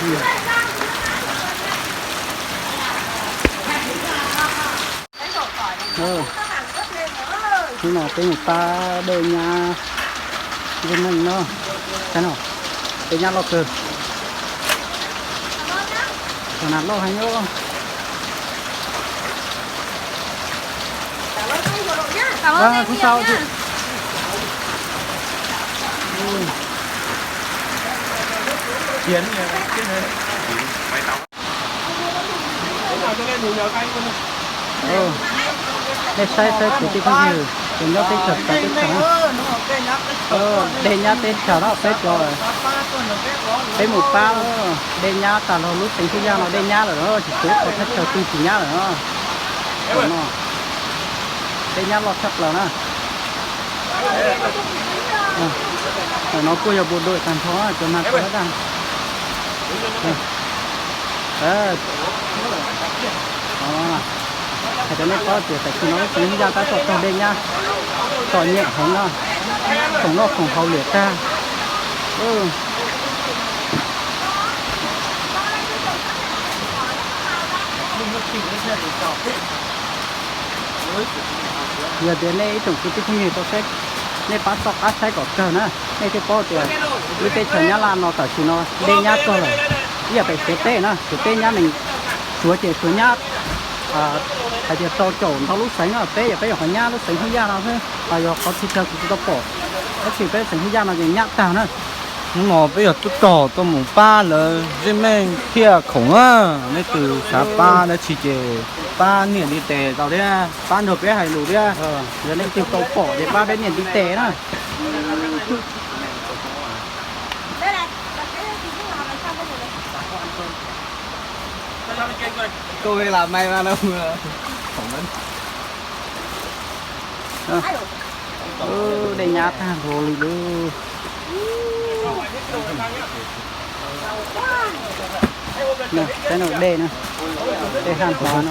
Hnub no peb mus pab dej nyab Zej Meej no. Saib no, dej nyab loj kawg. Cov nas loj heev os. Kuv sau. Nej saib saib kwv tij phooj ywg, ces nyob teb chaws txawv teb chaws, dej nyab teb chaws no peb, peb mus pab dej nyab tag los lub xeev Hwj Yaj no dej nyab lawm, tsis tshuav ib qho thaj chaw twg tsis nyab lawm no. Dej nyab loj tshaj plaws na. Ntawm no kuj yog bộ đội tag nrho, cov nas tag. Hais rau nej paub tias tam sim no lub xeev Hwj Yaj tab tom raug dej nyab txom nyem heev na, khoom noj khoom haus liam tag. Yog tias nej ib tsoom kwv tij phooj ywg tau saib, nej pab txoj qab saib kom kawg na, nej thiaj paub tias lub teb chaws Nyab Laj no tam sim no dej nyab txog lawm, ib yam pem Suav teb na, Suav teb nyab nees, Suav ces Suav nyab hais tias rau caum ntau lub xeev no, peb yog peb yog qhov nyab lub xeev Hwj Yaj no xwb, ho yog qhov txhia chaw kuv tsis tau pom, tab sis peb xeev Hwj Yaj no ces nyab tag na. Hnub no peb yog tub rog tuaj mus pab lawv Zej Meej thiaj khoom na, leej twg xav pab dab tsi ces pab niam ntiv tes tau thiab, pab nrog peb hais lus thiab. Yog leej twg tau pom ces pab peb niam ntiv tes na. Dej nyab tag nrho li lawm. Saib no dej na, dej haj hlo no.